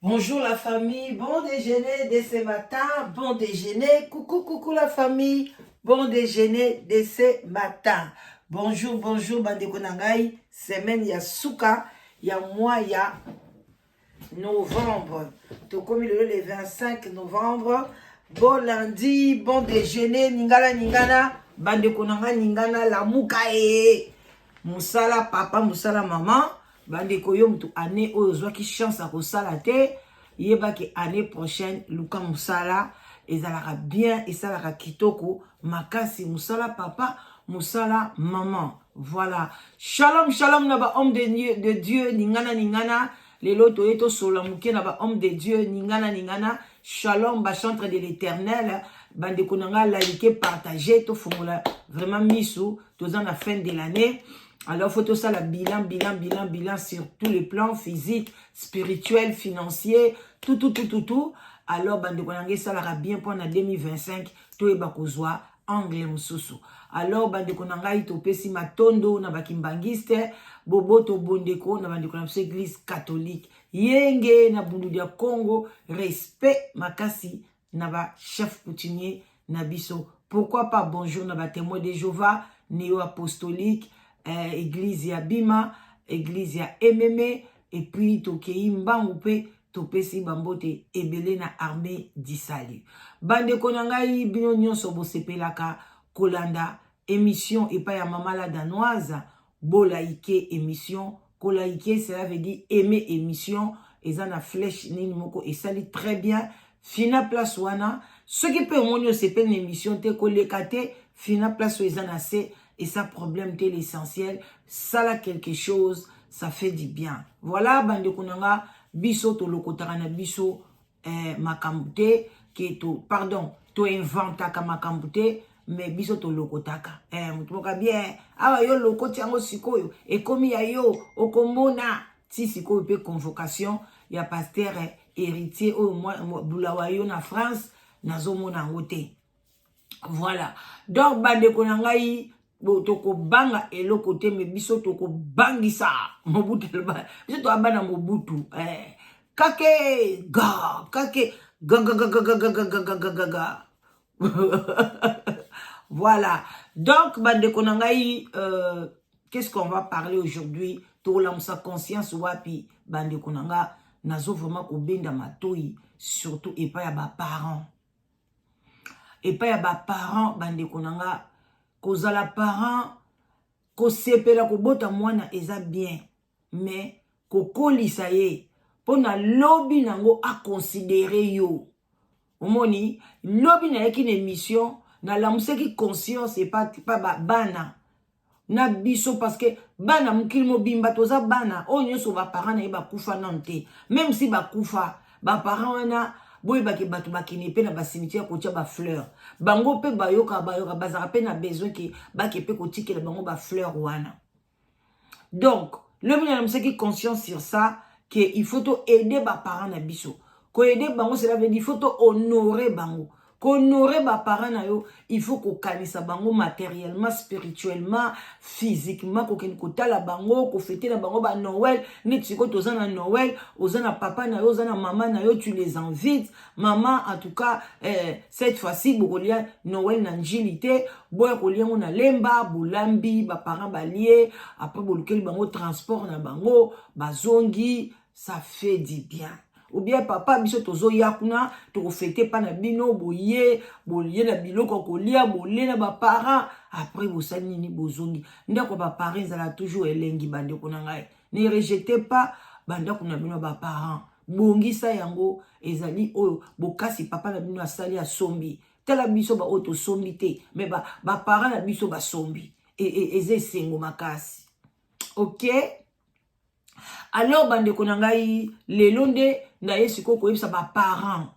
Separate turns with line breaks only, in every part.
Bonjour la famille, bon déjeuner de ce matin, bon déjeuner, coucou coucou la famille, bon déjeuner de ce matin. Bonjour, bonjour bandeko na ngai, semaine ya suka ya mois ya novembre. Tokomi lelo le 25 novembre. Bon lundi, bon déjeuner, ningala ningana, bandeko na ngai ningana lamuka e. Musala papa, musala maman. Bandeko yo mutu année oyo ozwaki chance ya kosala te, yeba ke année prochaine luka mosala, ezalaka bien, esalaka kitoko makasi, mosala papa, mosala maman. Voilà. Shalom shalom na ba homme de Dieu, ningana ningana, lelo toye tosolola moke na ba homme de Dieu, ningana ningana, shalom ba chantre de l'Éternel, bandeko na nga like, partager, tofongola vraiment misu, toza na fin de l'année. Alors faut tosala bilan, bilan, bilan, bilan sur tous les plans, physique, spirituel, financier, tout, tout, tout, tout, tout. Alors bandeko na ngai, esalaka bien mpo na 2025 toyeba kozwa angle mosusu. Alors bandeko na ngai, topesi matondo na bakimbangiste, boboto bondeko na bandeko na biso église catholique yenge na bundu ya Congo, respect makasi na ba chef coutumier na biso. Pourquoi pas bonjour na ba témoin de Jéhovah, néo-apostolique, église ya Bima, église ya Ememe, et puis tokei mbangu mpe topesi bambote ebele na armée du salut. Bandeko na ngai, bino nyonso bosepelaka kolanda émission epai ya Mama la Danoise, bolaike émission. Kolaike, cela veut dire aimer émission, eza na flèche nini moko esali très bien, fina place wana. Soki mpe omoni osepeli na émission te, koleka te, fina place oyo eza na se, eza problème te. L'essentiel, sala quelque chose, ça fait du bien. Voilà bandeko na nga, biso tolokotaka na biso makambo te ke to, pardon, toinventaka makambo te, mais biso tolokotaka moto moko bien awa, yo lokoti yango, sikoyo ekomi ya yo. Okomona ti sikoyo mpe convocation ya pasteur Héritier oyo bulawa yo na France, nazomona yango te. Voilà, donc bandeko na ngai, tokobanga eloko te, mais biso tokobangisa Mobutu. Biso toabana Mobutu, kake ga kake gagagagagagagagaga. Voilà, donc bandeko na ngai, qu'est-ce qu'on va parler aujourd'hui? Tokolamusa conscience wapi? Bandeko na nga, nazo vraiment kobenda matoi, surtout epai ya baparent, epai ya baparent. Bandeko na nga, kozala parent, kosepela kobota mwana eza bien, mais kokolisa ye mpo na lobi nango aconsidérer yo. Omoni, lobi nayaki na émission, nalamusaki conscience epa pa bana na biso, parce que bana mokili mobimba toza bana. Oyo nyonso baparent na ye bakufa nano te, même si bakufa, baparent wana, boyebaki bato bakende mpe na bacimetière kotia bafleur. Bango mpe bayoka, bayoka, bazalaka mpe na besoin ke bake mpe kotikela bango bafleur wana. Donc lobi nalamusaki conscience sur ça, ke il faut to aider baparent na biso. Koaider bango, cela veut dire il faut to honorer bango. Kohonorer baparent na yo, il faut kokanisa bango matériellement, spirituellement, physiquement, kokende kotala bango, kofêter na bango banoël. Neti sikoyo toza na Noël, oza na papa na yo, oza na mama na yo, tu les invites: "Mama, en tout cas, cette fois-ci bokolia Noël na Njili te, boya kolia yango na Lemba." Bolambi, baparent balie, après bolukeli bango transport na bango, bazongi, ça fait du bien. Ou bien: "Papa, biso tozoya kuna, tokofêter mpa na bino." Boye bolie na biloko ya kolia, bolie na baparent, après bosali nini? Bozongi ndako ya baparent. Ezala toujours elengi. Bandeko na ngai, ne rejetez pas bandako na bino ya baparent, bongisa yango. Ezali oyo bokasi papa na bino asali, asombi. Tala biso baoyo tosombi te, mais baparent na biso basombi, eza esengo makasi. OK, alors bandeko na ngai, lelo nde naye sikoyo koyebisa baparent.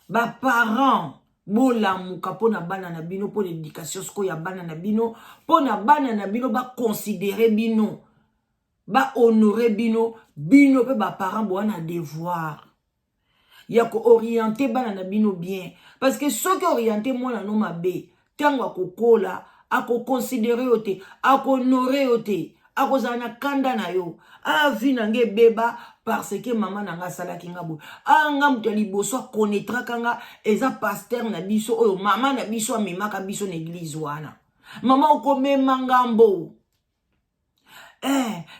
Baparent, bolamuka mpo na bana na bino, mpo na éducation sikoyo ya bana na bino, mpo na bana na bino baconsidérer bino, bahonorer bino. Bino mpe baparent, boza na devoir ya koorienter bana na bino bien, parce que soki orienter mwana no mabe, ntango akokola akoconsidérer yo te, akohonorer yo te, akozala na kanda na yo. A vie na ngai ebeba. Parce que mama na nga asalaki nga boye. Ah, nga moto ya liboso akonetraka nga eza pasteur na biso oyo mama na biso amemaka biso na église wana. Mama, okomema ngambo.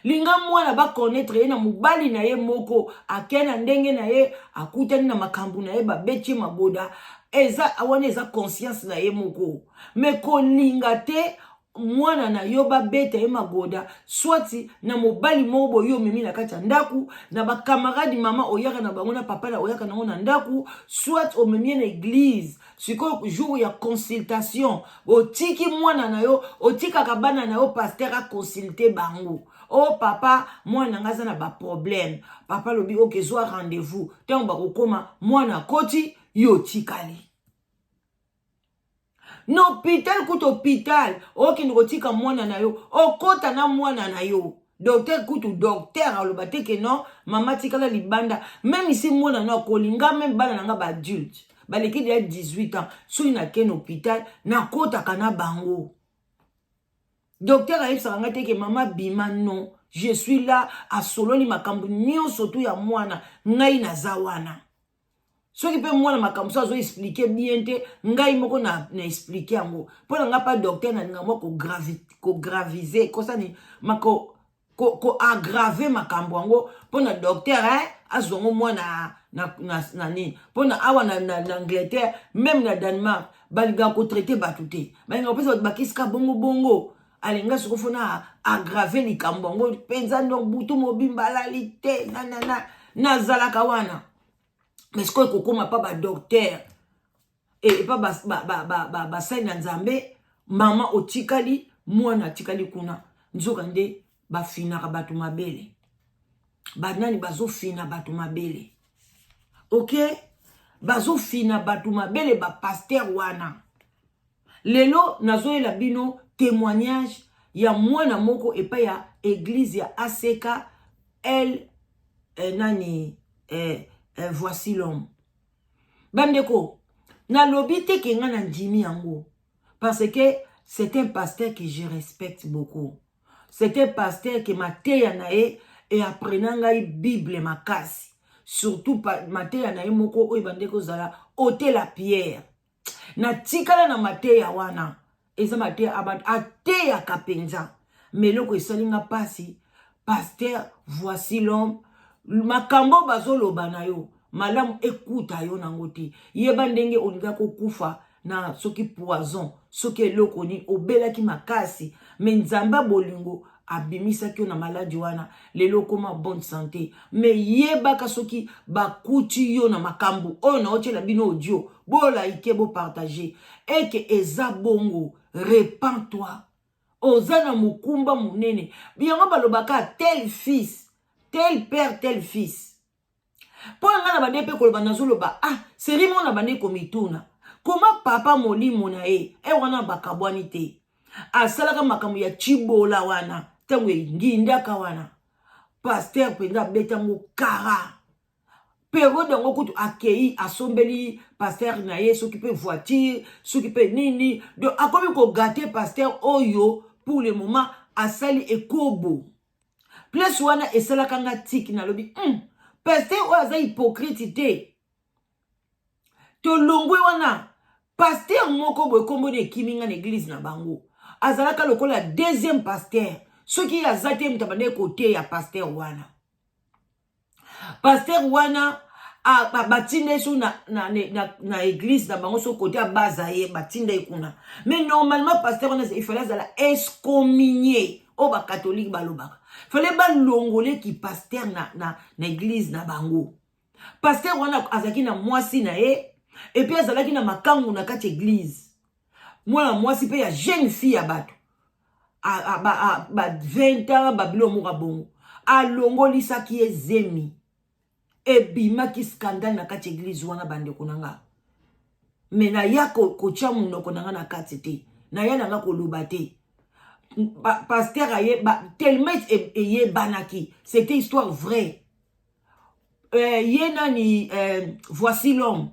Linga mwana bakonetre ye na mobali na ye moko, ake na ndenge na ye, akutani na makambo na ye, babeti ye maboda, eza wana, eza conscience na ye moko. Mais kolinga te mwana na yo babeta ye magoda, soit na mobali moko boye omemi na kati ya ndako, na bacamarade mama oyaka na bango, na papa na oyaka nango na ndako, soit omemi ye na église. Sikoyo jour ya consultation, otiki mwana na yo, otikaka bana na yo, pasteur aconsulte bango. O oh, papa, mwana na nga aza na baproblème. Papa alobi: "Ok, zwa rendez-vous." Ntango bakokóma, mwana akoti, yo otikali na hôpital. Kutu hôpital, okende kotika mwana na yo, okota na mwana na yo. Docteur kutu, docteur aloba te ke non, mama tikala libanda. Même si mwana no akolinga, même bana na nga baadulte baleki deya 18 ans, soki nakende hôpital, nakotaka na bango. Docteur ayebisaka ngai te ke mama bima. Non, je suis là. Asololi makambo nyonso tu ya mwana, ngai naza wana. Soki mpe mwana makambo so azoexpliquer bien te, ngai moko na expliquer yango mpo na ngai. Mpa docteur, nalinga mwa kograviser, kosani koaggraver makambo yango mpo na docteur azwa yango mwana na nini. Mpo na awa na Angleterre, même na Danemark, balingaka kotraiter bato te, balingaka kopesa bato bakisika bongo bongo. Alinga soko fona aggraver likambo yango mpenza. Donc butu mobimba alali te, nanana, nazalaka wana. Mais sikoyo ekokóma mpa badocteur, epa basali na Nzambe, mama otikali, mwana atikali kuna. Nzoka nde bafinaka bato mabele. Banani bazofina bato mabele? Ok, bazofina bato mabele, bapasteur wana. Lelo nazoyela bino témoignage ya mwana moko epai ya église ya ACK el nani, Voici l'homme. Bandeko, nalobi te ke nga na ndimi yango, parce que c'est un pasteur que je respecte beaucoup. C'est un pasteur que mateya na ye eapprena ngai Bible makasi, surtout mateya na ye moko oyo ebandeki kozala "Ôtez la pierre". Natikala na mateya wana, eza mateya ateyaka mpenza. Mais eloko esali nga mpasi, pasteur Voici l'homme, makambo bazoloba na yo malamu ekuta yo nango te. Yeba ndenge olinga kokufa na soki poison, soki eloko nini, obelaki makasi, mais Nzambe ya bolingo abimisaki yo na maladi wana. Lelo okóma bonne santé. Mais yebaka, soki bakuti yo na makambo oyo naotiela bino audio, boliker, bopartager eke eza bongo. Repens-toi, oza na mokumba monene. Yango balobaka: tel fils, tel père, tel fils. Mpo na ngai na bande mpe koloba, nazoloba: ah, seri moko na bande komituna koma papa molimo na ye e wana bakabwani te. Asalaka makambo ya cibola wana, ntango engindaka wana, pasteur mpenza abetango kara période yango. Kutu akei, asombeli pasteur na ye soki mpe voiture, soki mpe nini. Donc akomi kogâter pasteur oyo. Pour le moment asali ekobo. Place wana esalaka nga tiki, nalobi: pasteur oyo aza hypocrite te." Tolongwe wana, pasteur moko boye, komboni ekimi nga, na église na bango azalaka lokola deuxième pasteur. Soki aza te, moto abandaki koteya, pasteur wana, pasteur wana batinda ye so na église na bango, so kote abaza ye, batinda ye kuna. Mais normalement pasteur wana, il fallait azala excommunié, oyo bacatholique balobaka. Fallait balongoleki pasteur na église na bango. Pasteur wana azalaki na mwasi na ye, et puis azalaki na makangu na kati église, mwana mwasi mpe ya jeune fille ya bato ba 20 ans, babilo moko bongo. Alongolisaki ye zemi, ebimaki scandale na kati église wana. Bandeko na nga, mais naya kotia monoko na nga na kati te, naya na nga koloba te. Pasteur ayeba tellement eyebanaki, c'était histoire vraie. Ye nani, Voici l'homme,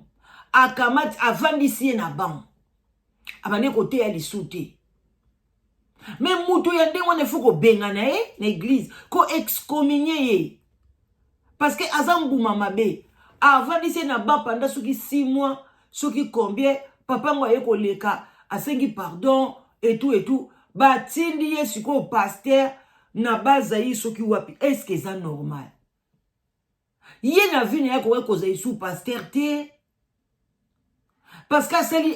akamati, avandisi ye na banc, abandi koteya lisu te. Mais moto ya ndenge wana, il faut kobengana ye na église, koexcommunier ye. Parce que aza mbuma mabe. Avandisi ye na ba pendant soki 6 mois, soki combien, papa ngo aye koleka, asengi pardon et tout et tout. Batindi ye sikoyo pasteur na bazayi soki wapi. Est-ce que eza normal? Ye na vie na ye akoki kozala lisusu pasteur te. Parce que asali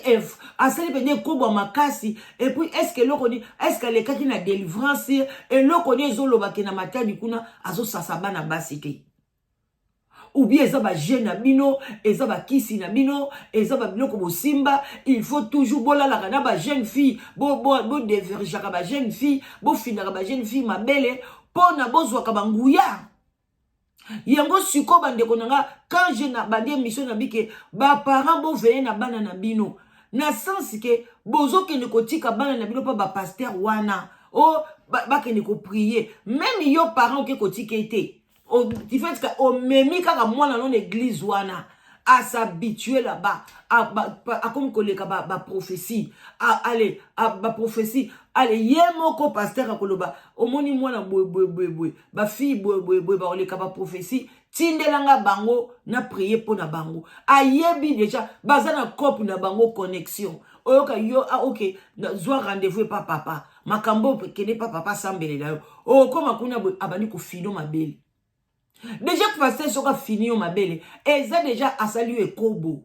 asali mpenza ekobo ya makasi. Et puis est ce que eloko nini, est ce que alekaki na délivrance? Eloko nini ezoloba ke na Matadi kuna azosasa bana basi te? Ou bien eza bajeune na bino, eza bakisi na bino, eza babiloko bosimba. Il faut toujours bolalaka na bajeune fille, bodéviergeaka bajeune fille, bofindaka bajeune fille mabele mpona bozwaka banguya yango. Sikoyo, bandeko na nga, quand je na bandi émission na bike, baparent boveiller na bana na bino, na sens ke bozokende kotika bana na bino mpo bapasteur wana o bakende koprier. Même yo parent oke kotika ete du fait que omemi kaka mwana no na église wana, as'habitue là-bas, akomi koleka baprophétie, ale baprophétie, ale ye moko pasteur akoloba: omoni mwana boye boye boye boye, bafille boye boye boye bakoleka baprophétie, tindelanga bango na prier mpo na bango. Ayebi déjà baza na cope na bango, connexion. Oyoka yo: ah, ok, zwa rendez-vous epa papa, makambo oyo kende pa papa, asambelela yo. Okóma kuna boye, abandi kofino mabele. Déjà pasteur soki afini yo mabele, eza déjà asali yo ekobo,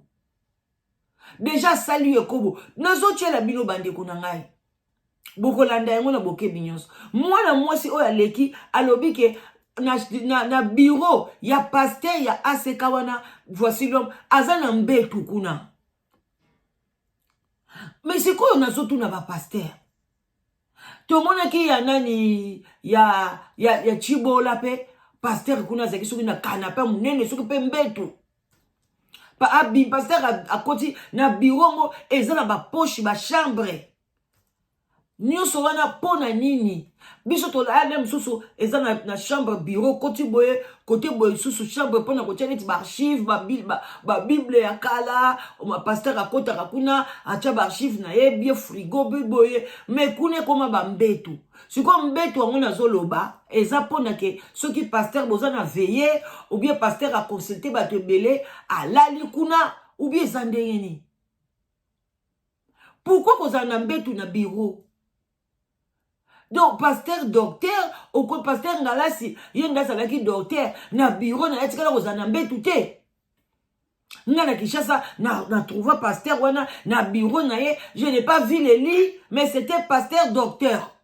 déjà asali yo ekobo. Nazotiela bino, bandeko na ngai, bokolanda yango na bokebi nyonso. Mwana mwasi oyo aleki alobi ke na bureau ya pasteur ya ACK wana, Voici l'homme, aza na mbetu kuna. Mais sikoyo nazotuna bapasteur, tomonaki ya nani ya Chibola mpe pasteur kuna azalaki soki na canapé monene, soki mpe mbetu. Pasteur akoti na bureau ngo, eza na bapoche, bachambre nyonso wana. Mpo na nini biso tolaya nde mosusu eza na chambre bureau, koti boye, kote boye lisusu chambre mpona kotia neti baarchive, babible ya kala? Pasteur akotaka kuna, atya baarchive na ye bie, frigo bi boye, mais kuna ekóma bambetu. Sikoyo mbetu yango nazoloba eza mpona ke soki pasteur boza na veillée, ou bien pasteur aconsulte bato ebele, alali kuna, ou bien eza ndenge nini? Pourquoi kozala na mbetu na bureau? Donc pasteur docteur oko, pasteur Ngalasi, ye nde azalaki docteur, na bureau na ye atikala kozala na mbetu te. Nga na Kinshasa na trouva pasteur wana na bureau na ye, je n'ai pas vu le lit, mais c'était pasteur docteur.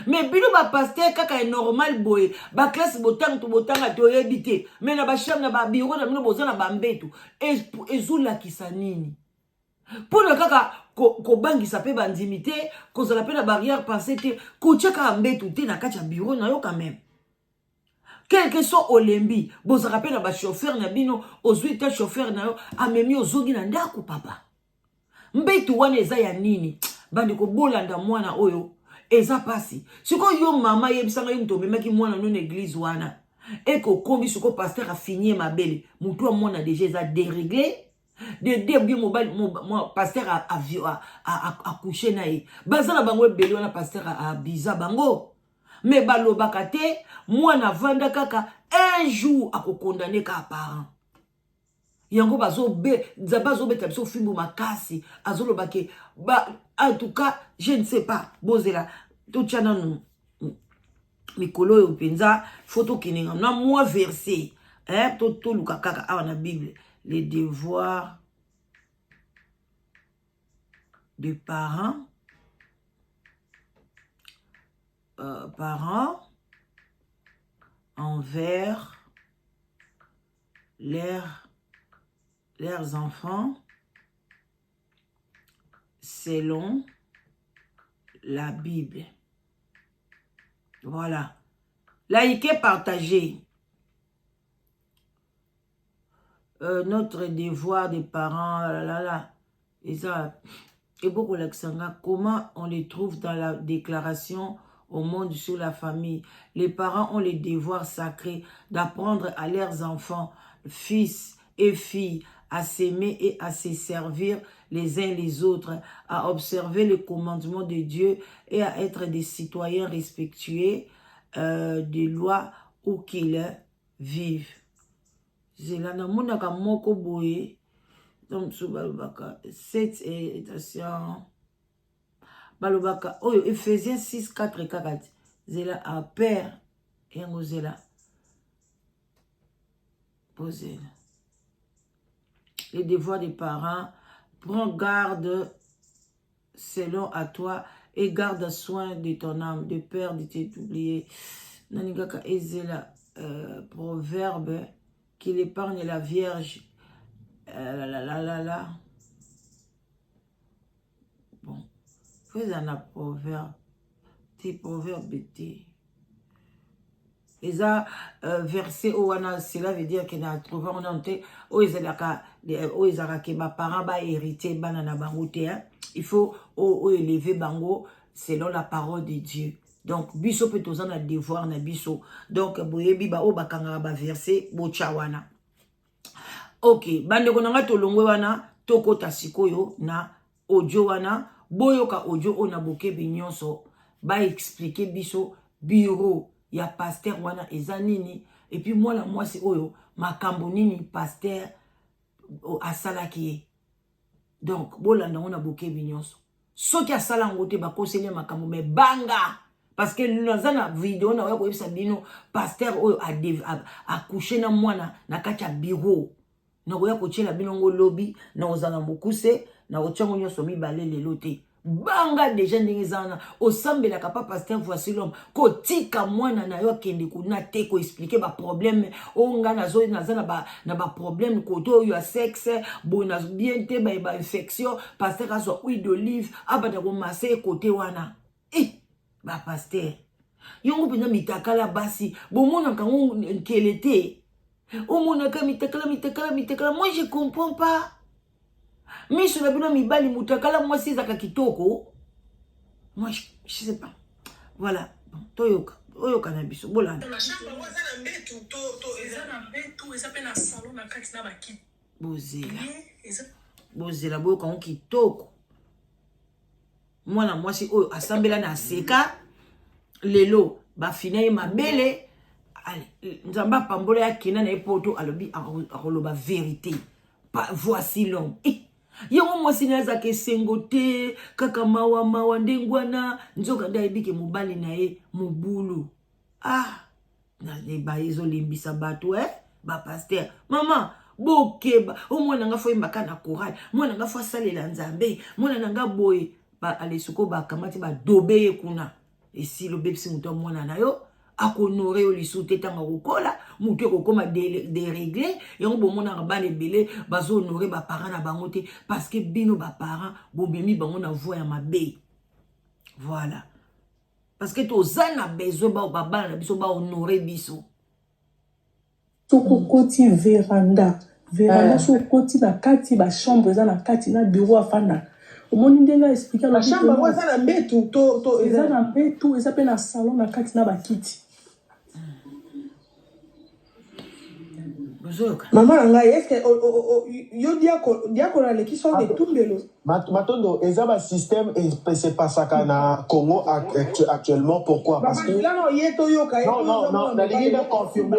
Mais bino bapasteur kaka ya normal boye, baclasse botanga to botanga toyebi te, mais na bachambre, na babureau na bino boza na bambetu. Ezolakisa nini? Mpona kaka kobangisa mpe bandimi te, kozala mpe na barrière pensée te, kotia kaka mbetu te na kati ya bureau na yo quand même. Quelque soit olembi, bozalaka mpe na bachauffeur na bino, ozwi te chauffeur na yo, amemi, ozongi na ndako. Papa, mbetu wana eza ya nini? Bandeko, bolanda mwana oyo, eza mpasi. Sikoyo yo mama, yebisanga, yo moto omemaki mwana no na église wana, ekokomi sikoyo pasteur afini ye mabele, motu ya mwana déjà eza déréglé de bien. Mobali, pasteur acoucher na ye, baza na bango ebele wana, pasteur abiza bango, mais balobaka te. Mwana avanda kaka, un jour akokondane kaka parent yango. Nzambe azobeta biso fimbu makasi, azoloba ke en tout cas je ne sais pas. Bozela, totya nanu mikolo oyo mpenza, faut tokende na mwa verset, eh, toluka kaka awa na Bible, les devoirs de parents envers leurs enfants selon la Bible. Voilà. Likez, partagez. Notre devoir des parents, là, là, là. Et ça, et beaucoup comment on les trouve dans la déclaration au monde sur la famille. Les parents ont le devoir sacré d'apprendre à leurs enfants, fils et filles, à s'aimer et à se servir les uns les autres, à observer les commandements de Dieu et à être des citoyens respectueux des lois où qu'ils vivent. Zela namonaka moko boye donc mosusu balobaka 7 attention balobaka oyo Ephésiens 6 4 kaka ti zela a père yango zela bozela les devoirs des parents. Prends garde selon à toi et garde soin de ton âme, de peur de t'oublier. Naningaka ezela proverbe qu'il épargne la vierge. La la la la. Bon, faut un proverbe. Ti proverbe te. Eza verset oyo wana, cela veut dire ke na trouve yango nano te. Oyo ezalaka, oyo ezalaka ke baparent bahéritier bana na bango te, hein? Il faut oyo élever bango selon la parole de Dieu. Donc biso mpe toza na devoir na biso. Donc boyebi baoyo bakangaka baverset, botya wana. Ok, bandeko na ngai, tolongwe wana, tokɔta sikoyo na audio wana. Boyoka audio oyo na bokebi nyonso. Baexpliquer biso bureau ya pasteur wana eza nini, et puis mwana mwasi oyo, makambo nini pasteur asalaki ye. Donc bolanda yango na bokebi nyonso. Soki asala yango te, bakoseli ye makambo. Me banga, parce que naza na video na oya koyebisa bino pasteur oyo acoucher na mwana na kati ya bureau. Nakoya kotiela bino ngo lobi. Nakozala mokuse, nakotia ngo nyonso mibale lelo te. Banga déjà ndenge eza wana. Osambelaka pa pasteur Voici l'homme, kotika mwana na yo akende kuna te koexpliquer baproblème oyo nga naza na baproblème kote oyo ya sexe boye na bien te, bainfection. Pasteur azwa huile d'olive, abanda komasser ye kote wana. E bapasteur yongo mpenza, mitakala basi bomonaka yango nkele te. Omonaka mitakala, mitakala, mitakala. Moi, je comprends pas miso na bino mibali. Mutakala mwasi ezalaka kitoko? Moi, je sais pas. Voilà, bon, toyoka, oyoka na biso, bolanda.
Chambre yango eza na mbetu to
Eza na mbetu, eza mpe na salon na kati na bakiti.
Bozela.
Eza
Bozela, boyoka ngo kitoko. Mwana mwasi oyo asambela na aseka, lelo bafina ye mabele. Nzambe apambola ye, akenda na ye poto. Alobi akoloba vérité. Voici l'homme. Eh, yango mwasi na ye azalaka esengo te, kaka mawa mawa ndenge wana. Nzoka nde ayebi ke mobali na ye mobulu. Ah, ba ezolembisa bato, eh? Bapasteur, mama, bokeba. O mwana nga faut yembaka na chorale, mwana nga faut asalela Nzambe, mwana na nga boye. Ale sikoyo bakamati badobe ye kuna. Esili, obebisi moto ya mwana na yo. Akohonorer yo lisusu te ntango akokola. Motu ekokóma déréglé. Yango bomonaka bana ebele bazohonorer baparent na bango te, parce que bino baparent bomemi bango na voie ya mabe. Voilà, parce que toza na besoin babana na biso bahonorer biso.
Soki okoti véranda, véranda, soki okoti na kati, bachambre eza na kati na bureau afandaka. Omoni ndenge aexpliquer?
Bachambre yango eza na mbetu to
Eza na mbetu, eza mpe na salon na kati na bakiti.
Bozoyoka?
Mama na ngai, est-ce yo diakono aleki so etumbelo?
Matondo, eza basystème se passaka na Congo actuellement. Pourquoi? Parce que
Nano ye toyoka ye.
Non, non, non, nalingi na confirmer.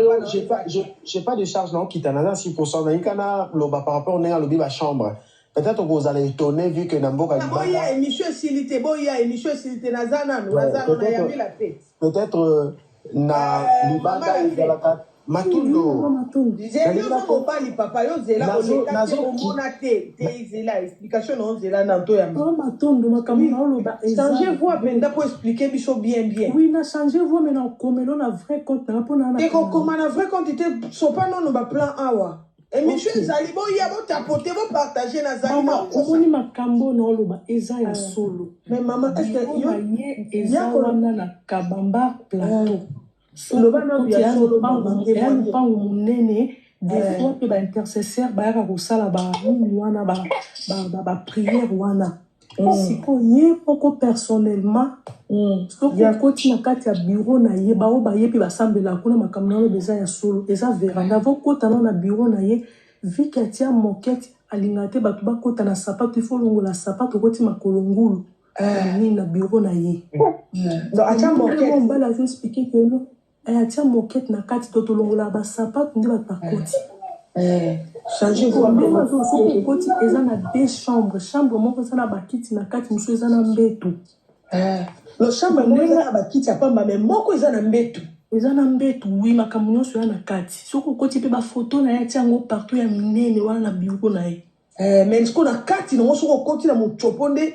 J'ai pas de charge na okita, naza 6. Nalingi kana loba par rapport ndenge alobi bachambre. Peut-être okozala étonné vu que na mboka
Boya, émission esili te. Boya, émission esili te. Naza nanu, naza nanu, nayambi la fête.
Peut-être na libanda ezalaka. Matondo.
Zeli, oza mobali, papa. Yo zela, oleka te, omona te te. Zela explication na ozela na to ya
Matondo, makambo na oloba.
Change voix mpenza po expliquer biso bien bien.
Oui, na change voix, mais na okomelo na vrai compte nanga mpona
Te, kokoma na vrai compte te. Sopa nono baplan awa. Émission ezali, boya, botapoter, bopartager. Nazali.
Omoni, makambo na oloba eza ya solo.
Mais mama,
est ye eza wana na Kabamba Plateau.
Eya
lopango monene. Des fois mpe baintercesseur bayaka kosala banini wana, baprière wana. Sikoyo ye moko personnellement, soki okoti na kati ya bureau na ye, bao baye mpe basambelaka kuna. Makambo na oloba eza ya solo. Eza véranda. Avokota nao na bureau na ye, viki atia moquette, alingaka te bato bakota na sapato. Ifo olongola sapato, okoti makolo ngulu nini na bureau na ye. Mobali azo expliquer que atia moquette na kati to tolongolaka basapato nde bato bakoti.
Eh, change voix.
Ndenge azo soki okoti eza na deux chambres, chambre moko eza na bakiti na kati, mosusu eza na mbetu.
Eh, no chambre moko eza na bakiti ya pamba mais moko eza na mbetu.
Eza na mbetu oui, makambo nyonso ya na kati. Soki okoti mpe bafoto na ye atia yango partout ya minene wana na bureau na ye.
Eh, mais sikoyo na kati nango soki okoti na motsopo nde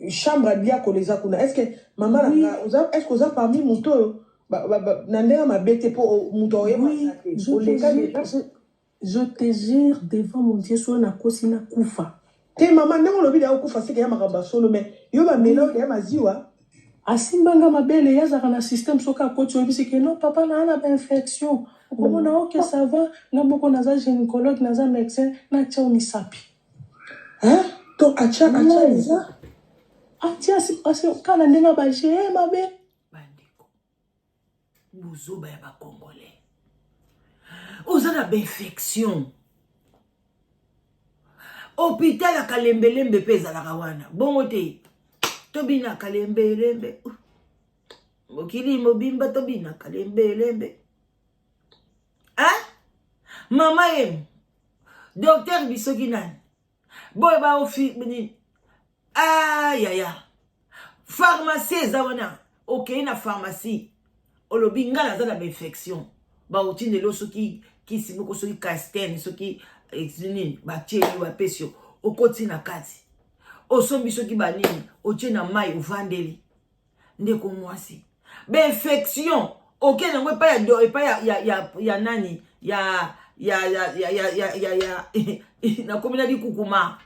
chambre ya diakolo eza kuna. Est ce que mama na nga oza est ce que oza parmi moto oyo na ndenge mabe te mpo moto aoyeba
oui,
te oleka deja?
Je te jure devant mon Dieu soki nakosi nakufa.
Te mama ndenge olobi deya okufa seke ya makambo ya solo mais yo bamela oyo deya maziwa.
Asimba nga mabele ye azalaka na système soki akoti oyebisi ke non papa naa na ba infection okomona ok ça va nga moko naza gynécologue naza médecin natia yo misapi.
Hein? Donc atia atia eza
atia kaka na ndenge ya ba je mabe.
Bandeko buzoba ya ba congolais oza na bainfection hôpital ya kalembelembe mpe ezalaka wana bongo te tobina kalembelembe mokili mobimba tobina kalembelembe hein? Mama ye docteur bisoki nani boye baofi nini ah yaya pharmacie eza wana okei na pharmacie olobi ngai naza na bainfection baotindeli yo soki kisi moko soki casten soki eh, nini batie yo bapesi yo okoti na kati osombi soki banini otie na mai ovandeli ndeko mwasi bainfection okende yango epai ya epai ya, ya, ya, ya nani ya ya ya ya ya ya ya ya nakomi na likukuma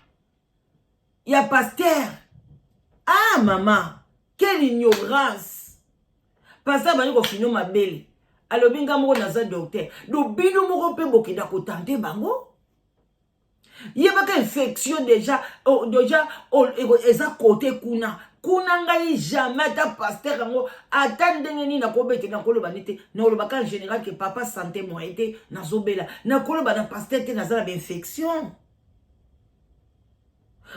ya pasteur ah mama quelle ignorance pasteur abandi kofino mabele alobi nga moko naza docteur do bino moko mpe bokenda kotante bango yebaka infection deja oh, deja oh, eza kote kuna kuna ngai jamais ata pasteur yango ata ndenge nini nakobete nakoloba nde te nakolobaka en général ke papa sante moye te nazobela nakoloba na pasteur te naza na bainfection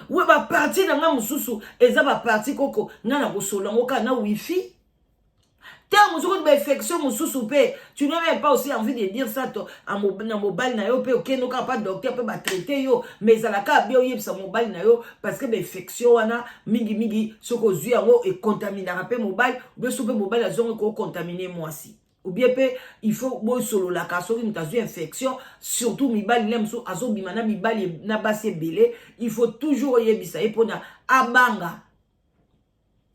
we baparti na ngai mosusu eza baparti koko ngai nakosolola yango kaka na wifi ntango mosusu kutu bainfection mosusu mpe tu n'as même pas aussi envie de dire ça to na mobali na yo mpe okende kaka pa docteur mpe batraite yo mais ezalaka bien oyebisa mobali na yo parce que bainfection wana mingimingi soki ozwi yango econtaminaka mpe mobali obe so mpe mobali azwi yango ekocontamine mwasi obie mpe il faut bosololaka soki moto azwi infection surtout mibali na mosusu azobima na mibali na basi ebele il faut toujours oyebisa ye mpona abanga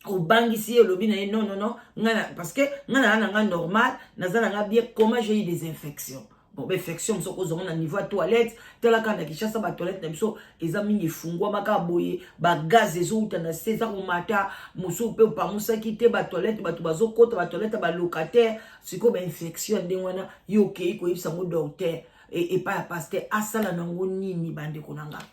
obangisi ye olobi na ye non non non nga na parce que nga na na nga normal naza na nga bien comment j'ai eu des infections bon bainfection mosusu okozonga na niveau ya toilette tala kaka na kinshasa batoilette na biso eza mingi efungwama kaka boye bagaz ezowuta na se eza komata mosusu mpe opamusaki te batoilette bato bazokota batoilette ya balocataire sikoyo bainfection ya ndenge wana yo okei koyebisa yango docteur epai ya pasteur asala nango nini bandeko na ngai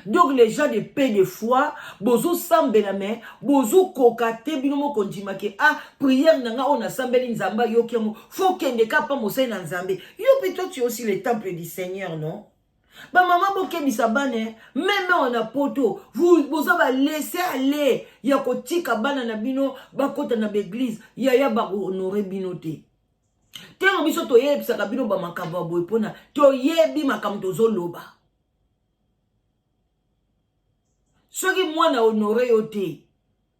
Donc les gens de paix de foi bozo sambela mais bozo koka te bino moko ndima ke ah prière na nga oyo nasambeli nzambe ayoki yango faut kende ka pa mosali na nzambe yo mpe toi tu es aussi le temple du Seigneur non ba mama bokebisa bana eh. meme awa na poto boza ba laisser aller ya kotika bana na bino bakota na baeglise yaya bakohonore bino te ntango biso toyebisaka bino bamakambo ya boye mpona toyebi makambo tozoloba soki mwana honore yo te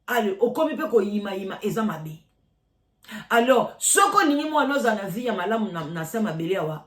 ale okomi mpe koyimayima eza mabe alors soki olingi mwana ozala na vie ya malamu na, na sa mabele awa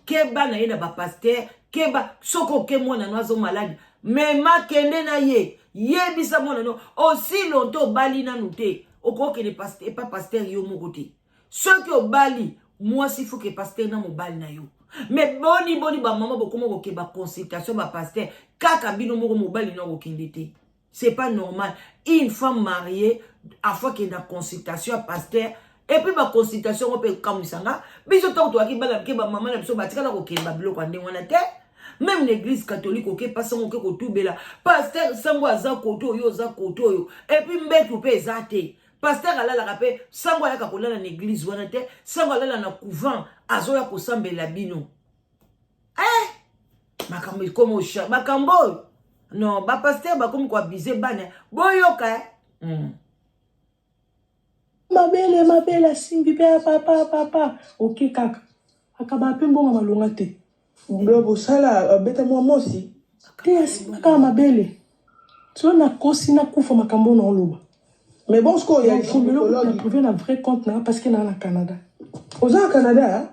keba na ye na bapaster keba soki oke mwana no azo maladi mema kende na ye yebisa mwana no aussi longtemps obali nanu te okokende epa paster yo moko te soki obali mwasi faut que pasteur na mobali na yo mais boni boni ba mama bokoma koke ba consultation ba pasteur kaka bino moko mobali na kokende te c'est pas normal une femme mariée afo akende na consultation ya pasteur et puis ba consultation yango mpe ekamwisa nga biso ntango toyaki bana mike bamama na biso batikala kokende babiloko ya ndenge wana te meme na église catholique oke pasango oke kotubela pasteur sango aza kote oyo oza kote oyo epuis mbetu mpe eza te Pasteur alalaka pe sango ayaka kolala na eglise wana te sango alala na couvent azoya kosambela bino eh makambo ekomi osha makambo oyo non ba pasteur bakomi ko abuse bana boyoka eh? mm.
Mabele mabele asimbi pe papa papa oke kaka. Akabaka mpe mbongo malonga te.
Bosala abeta mwa mosi.
Te, asimba kaka mabele. Soki nakosi, nakufa makambo oyo naoloba.
Mais bon, sikoyo ya
Nakomela na
gynécologue.
privé na vrai compte na nga parce que naa na Canada.
Oza na Canada?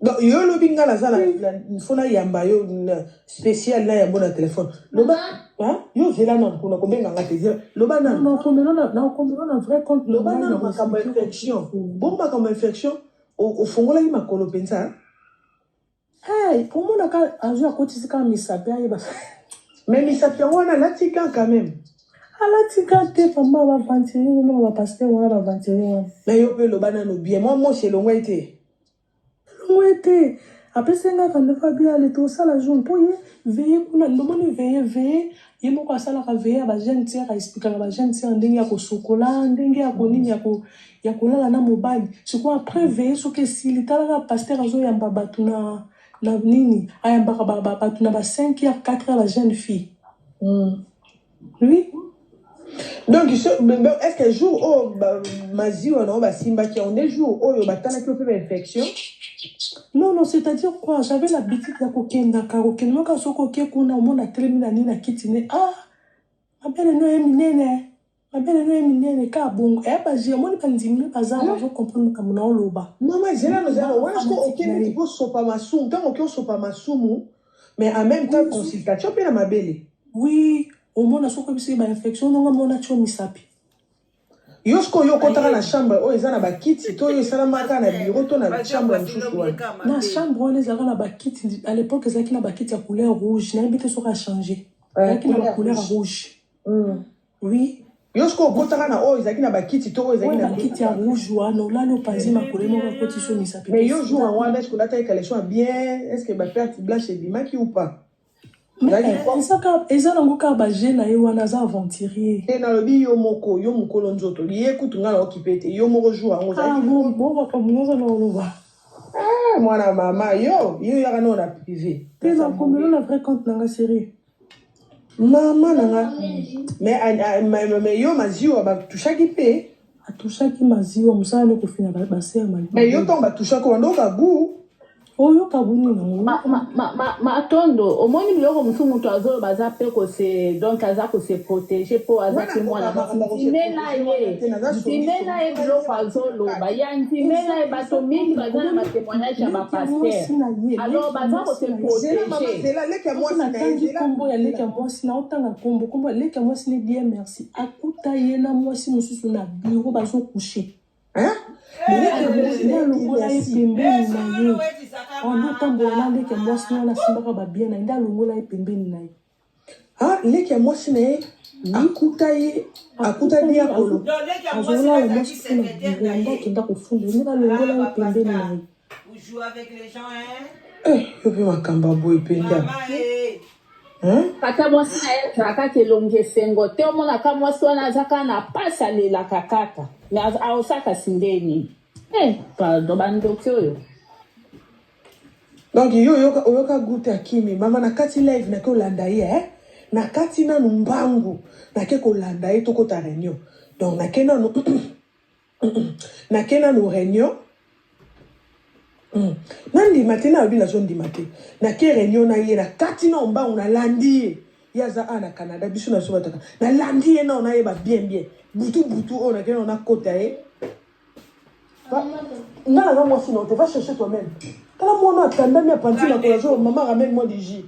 Donc yo olobi nga naza na fo nayamba yo spécial, nayambo na telefone. Loba. Hein? Yo zela nanu kuna, kobenga nga te. Loba nanu.
Nakomela na vrai compte na
Loba
ngai.
Nanu makambo ya infection. Bongo makambo ya infection, ofongolaki makolo mpenza?
Hey, omonaka azwi, akotisi kaka misapi, ayeba.
Mais misapi yango wana alati gant quand même?
Alati gant te, pamba baventurier wana, bapasteur wana, baventurier wana.
Mais yo mpe loba nanu bien, mwa mosi elongwai te?
Elongo ye te. Apesi nga rendez-vous, abi ale tosala jour mpo ye veye kuna. Ndomoni veye ye moko asalaka veye ya bajeune sœur, aexplikaka bajeune sœur ndenge ya kosokola, ndenge ya konini, ya kolala na mobali. Sikoyo après veye soki esili, talaka pasteur azoyamba bato na nini, ayambaka bato na ba 5 heures, 4 heures, bajeune fille. Oui.
Donc est ce que jour oyo maziwa na oyo basimbaki yango nde jour oyo batalaki yo mpe bainfection?
Non, c'est-à-dire quoi, j'avais l'habitude ya kokendaka, kokende moko. Soki oke kuna, omona telemi na nini, na kiti ne, ah, mabele no ye minene, mabele no ye minene, kaka bongo. Eya baji, omoni bandimi baza, bazocomprendre makambo na oloba.
Mama, zela no, zela wana. Siko okende neti mpo sopa masumu, ntango oke osopa masumu, mais en même temps consultation mpe na mabele?
Oui, omona soki oyebisi bainfection nonga, mona tio misapi.
Yo sikoyo, yo okotaka na chambre oyo eza na bakiti to oyo esalamaka na bureau to na chambre mosusu wana?
Na chambre wana ezalaka na bakiti. À l'époque ezalaki na bakiti ya couleur rouge, nayebi te soki achange. Ezalaki na bacouleur ya rouge. Oui.
Yo sikoyo okotaka na oyo ezalaki na bakiti to oyo ezalaki
oyo
na
bakiti ya rouge wana, olali, opanzi makolo, moko akoti so misapi.
Mais yo, jour yango wana, est ce que olataki caleçon ya bien? Est ce que baperte blanche ebimaki ou pas?
Ezaka, eza nango kaka baje na ye wana, aza aventurier.
Te, nalobi yo moko, yo mokolo nzoto ye kutu ngai naokipe te. Yo moko, jour yango
Ah,
ozalaki
bon, makambo nyonso na oloba.
Ah, mwana mama, yo yaka nao na privé.
Te, nakomelo na vrai compte nanga, sérieux.
Mama nanga, mais, ah, ah, mais yo maziwa batushaki mpe?
Atushaki maziwa, mosala nde kofina basere.
Mais yo, ntango batushaki, wanda oka goût?
Oyoka buni nango.
Matondo, omoni biloko mosusu moto azoloba, aza mpe kose, donc aza kose protéger mpo aza mpe mwana mwasi. Ndimela ye, ndimela ye, biloko azoloba ya, ndimela ye. Bato mingi baza na batémoignage ya bapasteur, alors baza kose
Zela, mama.
protéger.
Zela, leki ya
Soki
mwasi na ye.
natangi
Zela.
nkombo ya leki ya mwasi, naotanga nkombo ya leki ya mwasi ne. Bien, merci. Akuta ye na mwasi mosusu na bureau, bazocoucher.
Hein? Leki ya mwasi
Nde
na ye?
alongola ye
Merci.
pembeni na ye. Ando otambola na leki ya mwasi wana, asimbaka babien na ye, nde alongola ye pembeni na ye.
Ah, leki ya mwasi na ye akuta ye, akuta
Akuta ye
diakolo?
Azolala mwasi mpo na bureau, nde akenda kofunda ye, nde balongola ye pembeni na ye.
Vous jouez avec les gens, hein?
Eh, yo mpe makambo ya boye mpenza.
Mama, eh.
Hein?
Kata mwasi na ye azalaka kaka elongi esengo te, omonaka mwasi wana aza kaka na pasi, alelaka kaka, mais aosaka si ndeni. Eh, pardon, bandoki oyo.
Donc yo oyoka goût akimi. Mama, na kati live nake olanda ye, eh? Na kati nanu mbangu, nake kolanda ye, tokota réunion. Donc nake nanu réunion. Nandima te, nalobi nazondima te. Nake réunion na ye, na kati na mbangu, nalandi ye. Ye aza a na Canada, biso na biso bataka. Nalandi ye nao, nayeba bien bien. Butu butu oyo nake nao, nakota ye. Nga naza mwasi na yo te, va chercher toi-même. Tala mwana atandami, apanzi makolo, azo mama, ramène moi du jus.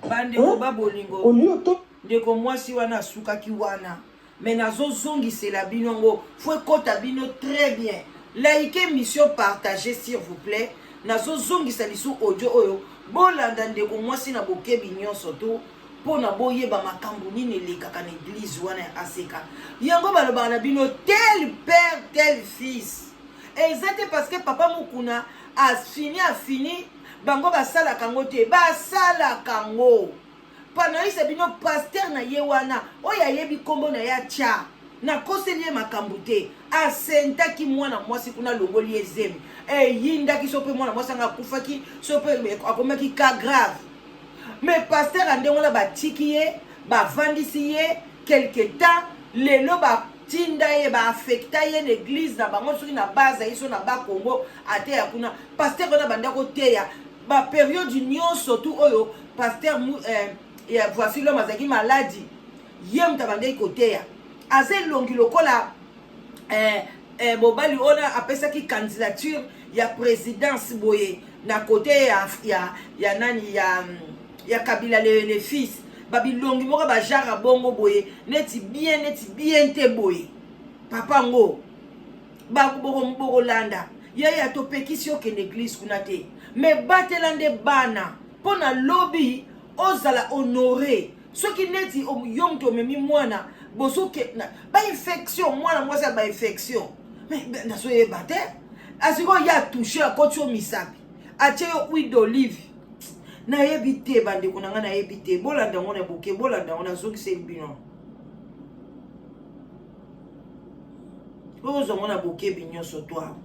Bandeko babolingo.
Olie to.
Ndeko mwasi wana asukaki wana, me nazozongisela bino yango, fo ekɔta bino très bien. Like émission, partage s'il vous plaît. Nazozongisa lisu audio oyo, bolanda ndeko mwasi na bokebi nyonso to mpo na boyeba makambo nini elekaka na église wana ya aseka. Yango balobaka na bino tel père, tel fils. Eza te parce que papa Mokuna afini, afini bango basalaka yango te, basalaka yango. Panaisa bino pasteur na ye wana oyo ayebi nkombo na ye, atya nakoseli ye makambo te. Asentaki mwana mwasi kuna, alongoli ye zemi, eyindaki so mpe mwana mwasi anga akufaki, so mpe akomaki cas grave. Mais pasteur ya ndenge wana, batiki ye, bavandisi ye quelque temps, lelo batie. Batinda ye, baaffecta ye na eglise na bango, soki na base ye so na Bakongo, ateya kuna. Pasteur wana banda koteya baperiode nyonso tu oyo pasteur ya Voici l'homme azalaki maladi, ye moto abandaki koteya. Aza elongi lokola mobali oyo apesaki candidature ya présidence boye na kote ya nani, ya Kabila le fils. Babilongi moko bajara bongo boye, neti bien, neti bien te boye. Papa ngo bokolanda ye ya topekisi okende église kuna te, me batela nde bana mpo na lobi ozala honoré. Soki neti yo moto omemi mwana bozoke bainfection, mwana mwasi ya bainfection, mais nazoyeba te. Asikoyo ye atouche, akoti yo misapi, atie yo huile d'olive, nayebi te. Bandeko na ngai, nayebi te. Bolanda yango na boke, bolanda yango, nazongiseli bino. Ozwa yango na bokebi nyonso to awa.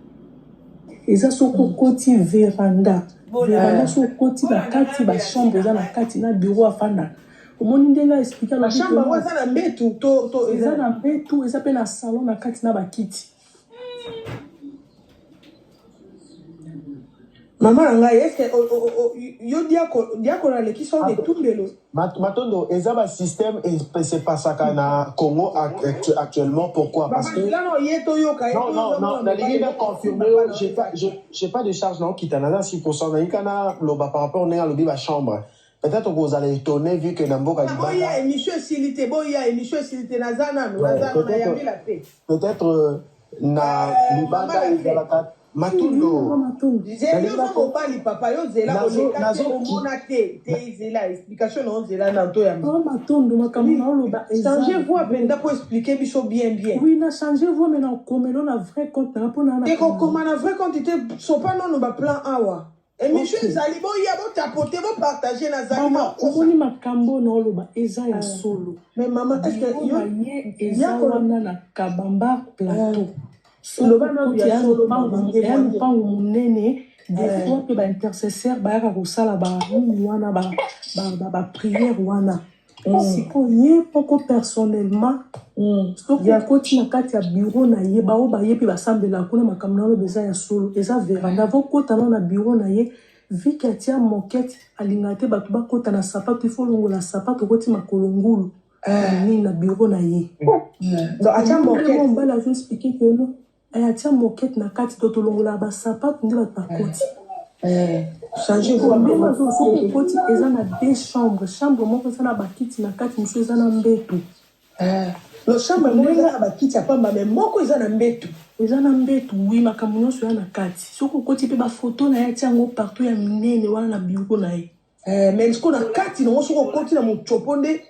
Eza soki okoti veranda, veranda, soki okoti na kati, bachambre eza na kati na bureau afandaka. Omoni ndenge aexplike?
Bachambre yango eza na mbetu to?
Eza na mbetu, eza mpe na salon na kati na bakiti.
Mama na ngai, est-ce yo diakono alekisi wana etumbelo?
Matondo, eza basystème se passaka na Congo actuellement. Pourquoi? Parce que
non, ye toyoka.
Non, non, non, nalingi na confirme yo, j'ai pas de charge na okita, naza 6%. Nalingi kana loba par rapport ndenge alobi bachambre, peut-être kozala étonné vu que na mboka
Boya, émission esili te. Boya, émission esili te. Naza nanu, naza nanu, nayambila te.
Peut-être na libanda ezalaka. Matondo.
Zela, oza mobali, papa. Yo zela, oleka te, omona te te. Zela explication na ozela na to ya
Matondo, makambo na oloba.
Change voix mpenza po expliquer biso bien bien.
Oui, na change voix, mais na okomelo na vrai compte na mpona.
Te, kokoma na vrai compte te. Sopa nono baplan awa, émission ezali. Boya, botapote, bopartage, nazali.
Omoni, makambo na oloba eza ya solo.
Mais mama, est ce que
ye eza wana na Kabamba Plateau?
Loba nanu ya solo.
Eya lopango monene. Des fois mpe baintercesseur bayaka kosala banini wana, baprière wana. Sikoyo ye moko personnellement, soki okoti na kati ya bureau na ye, bao baye mpe basambelaka kuna. Makambo na oloba eza ya solo. Eza veranda, vokota nao na bureau na ye. Viki atia moquette, alingaka te bato bakota na sapato. Ifo olongola sapato, okoti makolo ngulu nini na bureau na ye.
Atia moquette?
Mobali azo expliquer que no, atia moquette na kati to tolongolaka basapato nde bato bakoti.
Change voix.
Ndenge azo, soki okoti, eza na deux chambre. Chambre moko eza na bakiti na kati, mosusu eza na mbeto.
No, chambre moko eza na bakiti ya pamba, mais moko eza na mbeto.
Eza na mbeto, oui. Makambo nyonso eza na kati. Soki okoti mpe, bafoto na ye atia yango partout ya minene wana na bureau na ye.
Mais sikoyo na kati nango, soki okoti na motsopo nde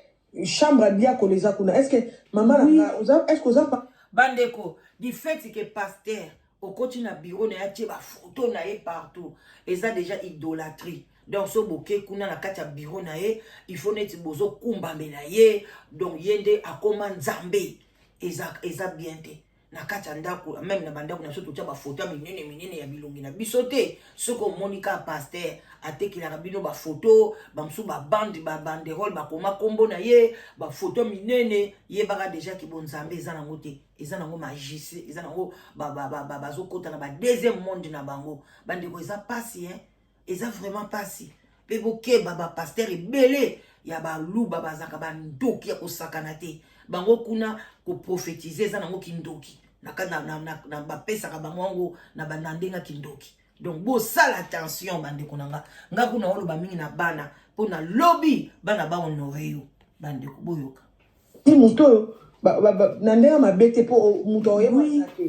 chambre ya diakolo eza kuna. Est ce que mama na nga oza, est ce que oza
Bandeko, du fait que pasteur okoti na bureau na ye, atie bafoto na ye partout, eza déjà idolâtrie. Donc so boke kuna na kati ya bureau na ye, il faut neti bozokumbamela ye. Donc ye nde akoma Nzambe. Eza bien te. Na kati ya ndako, même na bandako na biso, totia bafoto ya minene minene ya bilongi na biso te. Soki omoni kaka pasteur atekelaka bino bafoto, bamosusu babande, babanderole, bakoma nkombo na ye, bafoto minene, yebaka déjà ke bonzambe eza nango te, eza nango magie, eza nango bazokota na ba deuxième monde na bango. Bandeko, eza pasi, hein? Eza vraiment pasi. Mpe bokeba, bapasteur ebele ya baluba bazalaka bandoki ya kosakana te. Bango kuna koprophétise eza nango kindoki. Na bapesaka bango yango na ndenge ya kindoki. Donc bosala attention, bandeko na nga. Nga kuna oloba mingi na bana mpo na lobi bana bahonore yo. Bandeko, boyoka.
Ti moto oyo na ndenge mabe te, mpo moto aoyeba te.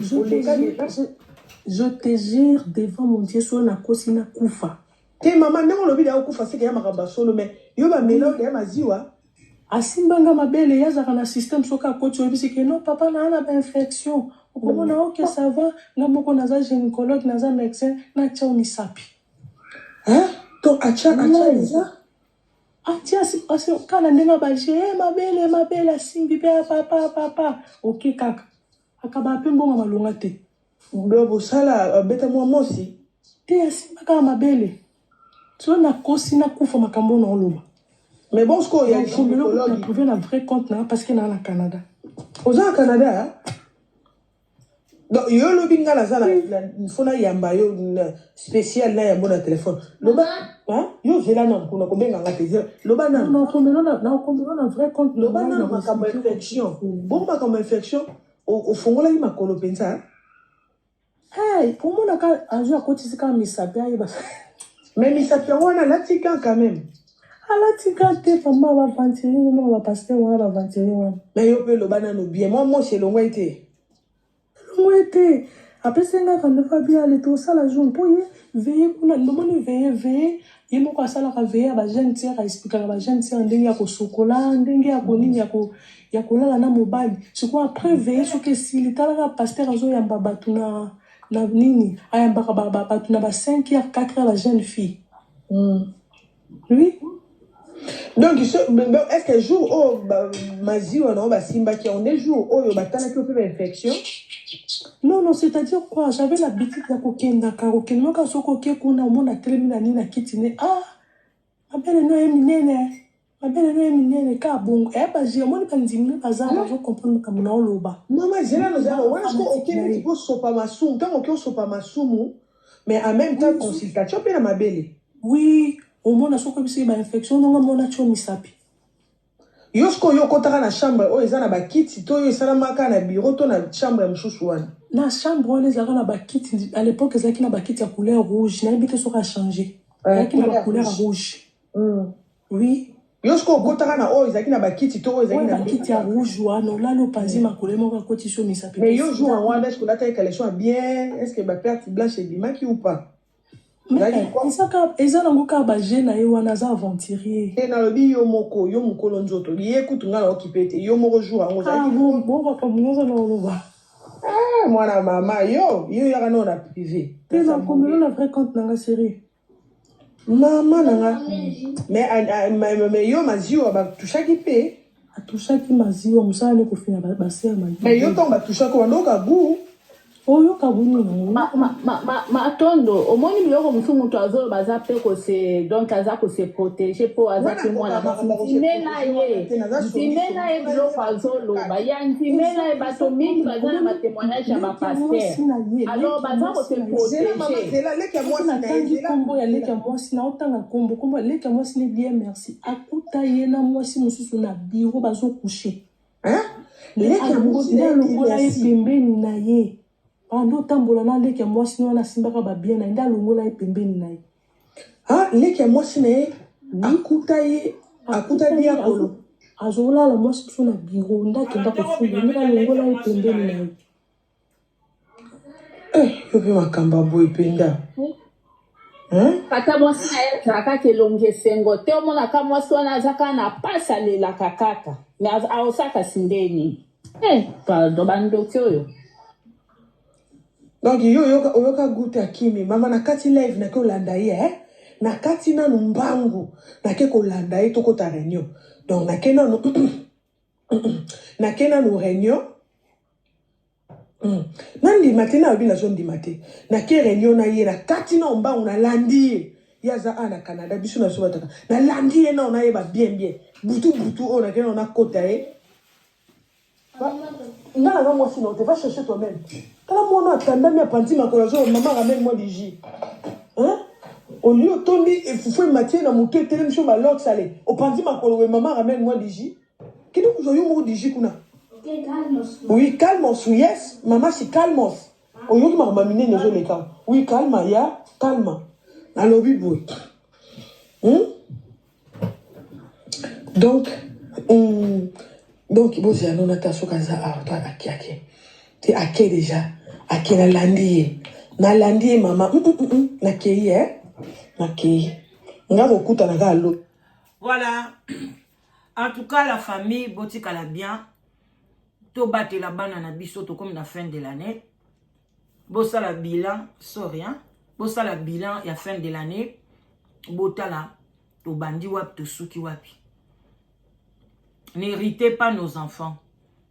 Je te jure devant mon Dieu, soki nakosi, nakufa.
Te mama, ndenge olobi deya okufa, seke ya makambo ya solo. Mais yo bamela oyo deya maziwa.
Asimbanga mabele, ye azalaka na système. Soki akoti, oyebisi ke non, papa, naa na bainfection, okomona ok, ça va, nga moko naza gynécologue, naza médecin, natia o misapi.
Donc atia eza
Atia kaka na ndenge baje mabele mabele, asimbi mpe ya papa papa, ok, kaka akabaka mpe mbongo malonga te.
Do bosala abeta mwa mosi?
Te, asimba kaka mabele. So nakosi, nakufa. Makambo na oloba.
Mais bon, sikoyo ya
gynécologue, na trouvé na vrai compte na parce que naa na Canada.
Oza na Canada? Donc yo lobi nga naza na faut nayamba yo spécial nayamba na téléphone. Loba hein? Yo zela nanu kuna kobenga nga te. Loba nanu.
Nakomela na nakomela na vrai compte na
Loba
ngai
nanu
na
makambo ya
koexplike
infection. Bongo makambo ya infection ofongolaki makolo mpenza.
Hey, omonaka azwi akotisi kaka misapi ayeba.
Mais misapi yango wana alati kan quand même.
Alati ka te pamba baventurier, omona bapaster wana baventurier wana.
Mais yo mpe loba nanu bien. Mwa mosi elongwai te.
Elongo ye te, apesi nga rendez-vous abi ale tosala jour mpo ye veye kuna ndomoni veye veye ye moko asalaka veye ya bajeune tiere, aexplikaka bajeune tiere ndenge ya kosokola, ndenge ya konini ya kolala na mobali. Sikoyo après veye soki esili, talaka paster azoyamba bato na nini, ayambaka bato na ba 5 heures 4 heures, ba jeune fille. Oui.
Donc, est-ce que jour oyo maziwa na yo basimbaki yango nde jour oyo batalaki yo mpe bainfection?
Non, non, c'est-à-dire quoi? J'avais l'habitude ya kokendaka, kokende moko soki oke kuna omona telemi na nini na kiti ne, ah, mabele no ye minene, mabele no ye minene kaka bongo. Eh, baji omoni bandimi ne baza bazocomprendre makambo na oloba.
Mama zela no zela wana siko
Fanatique
oke
na
neti
ye.
kosopa masumu, ntango oke osopa masumu, mais en même temps
Oui,
consultation mpe na mabele.
Oui, omona soki oyebisi ye bainfection nonga mona tio misapi.
Yo sikoyo yo okotaka na chambre oyo eza na bakiti to oyo esalamaka na bureau to na chambre ya mosusu wana?
Na chambre wana ezalaka na bakiti, à l'époque ezalaki na bakiti ya couleur rouge, nayebi te soki achange. Ezalaki na
Couleur
bacouleur ya
rouge.
rouge. Oui.
Yo sikoyo okotaka na oyo ezalaki na bakiti to oyo
Oyo
ezalaki na
bakiti ya
mbeto?
rouge wana, olali opanzi makolo, ye moko akotisi yo misapi
Mais
mpe
yo jour
esila.
yango wana est ce que olataki caleçon ya bien? Est ce que baperte blanche ebimaki ou pas? Ezalaki
Mais
quoi?
eza nango kaka baje na ye wana, aza aventurier.
Te, nalobi yo moko, yo mokolo nzoto ye kutu nga na okipe te, yo moko jour yango
Ah
ozalaki
bon, bon makambo nyonso na oloba.
Ah, mwana mama yo yaka nao na privé.
Te, nakomelo na vrai compte nanga série.
Mama na nga mais, ah, ah, mais yo maziwa batushaki mpe.
Atushaki maziwa, mosala ne kofina basere.
Mais yo ntango batushaki wanda oka gu.
Oyoka buni nango.
Matondo, omoni biloko mosusu moto azoloba aza mpe kose, donc aza kose protéger mpo aza
Wana
mpe mwana
koka
mwasi.
makambo ya
Ndime na
kose protéger wana
ye,
te, naza
ndime na ye
songisongi
biloko azoloba ya ndime na ye. Bato mingi baza na
Omoni
batémoignage ya
leki ya
bapaster,
mwasi na ye,
alors
leki ya
baza
mwasi
kose
na ye.
Zela mama
protéger.
zela leki ya
Soki
mwasi na ye
natangi
zela
nkombo ya leki
zela
ya mwasi, naotanga nkombo ya leki ya mwasi ne bien merci, akuta ye na mwasi mosusu na biro bazokushe.
Hein?
Nde
Leki ya mwasi na ye bien
alongola ye
merci.
pembeni na ye. Bando otambola na leki ya mwasi wana asimbaka babien na ye, nde alongola ye pembeni na ye.
Ah, leki ya mwasi na ye
Oui.
akuta ye, akuta
Akuta ye
diakolo.
Azolala mwasi mosusu na biro, nde akenda kofunda, nde balongola ye pembeni na ye.
Eh, yo mpe makambo ya boye mpenza. Hein?
Kata mwasi na ye azalaka kaka elongi esengo te, omonaka mwasi wana aza kaka na pasi, alelaka kaka, mais aosaka si ndeni. Eh, pardon, bandoki oyo.
Donc yo oyoka, oyoka goût akimi mama na kati live nake olanda ye eh? Na kati nanu mbangu nake kolanda ye tokota réunion, donc nake nanu nake nanu réunion. Nandima te, nalobi nazondima te, nake réunion na ye na kati na mbangu nalandi ye, ye aza a na Canada, biso na biso bataka, nalandi ye nao nayeba bien bien butu butu oyo nake nao nakota ye. Nga naza mwasi na yo te, va chercher toi-même. Tala mwana atandami apanzi makolo azo mama ramène moi du jus. Hein? Olie otondi fufu ematie na motu etelemi so balox ale opanzi makolo we mama ramène moi du jus. Kende kozwa yo moko du jus kuna. Oui, calmos, yes, mama si calmos. Oyoki makambo ya minene ezoleka. Oui, calma ya, calma. Nalobi boye. Donc, donc bozela nona ata soki aza awa to ake ake te ake déjà ake nalandi ye nalandi ye mama nakei eh nakei nga kokutana kaka lo.
Voilà. En tout cas, la famille, botikala bien. Tobatela bana na biso, tokomi na fin de l'année. Bosala bilan, sorry, hein? Bosala bilan ya fin de l'année. Botala, tobandi wapi, tosuki wapi. N'héritez pas nos enfants.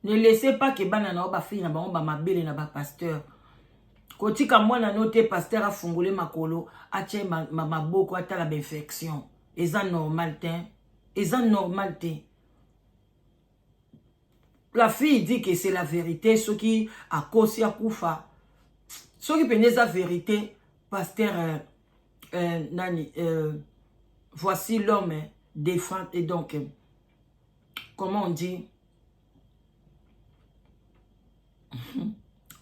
Ne laissez pas que bana na yo bafille na bango bamabele na bapasteur. Kotika mwana no te pasteur afungole makolo, atie maboko atala bainfection. Eza normal te. Eza normal te. La fille dit que c'est la vérité, soki akosi akufa. Soki mpenza eza vérité, pasteur nani voici l'homme défend et donc comment on dit,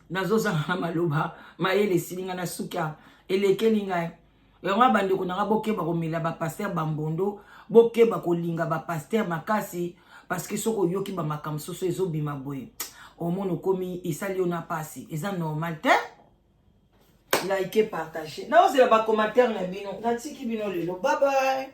nazozanga na maloba, mayele esili ngai na suka elekeli ngai. Yango bandeko na nga, bokeba komela bapasteur bambondo, bokeba kolinga bapasteur makasi, parce que soki oyoki bamakambo mosusu ezobima boye, omona okomi esali yo na pasi, eza normal te. Like, partage, naozela bacommentaire na bino. Natiki bino lelo, bye bye.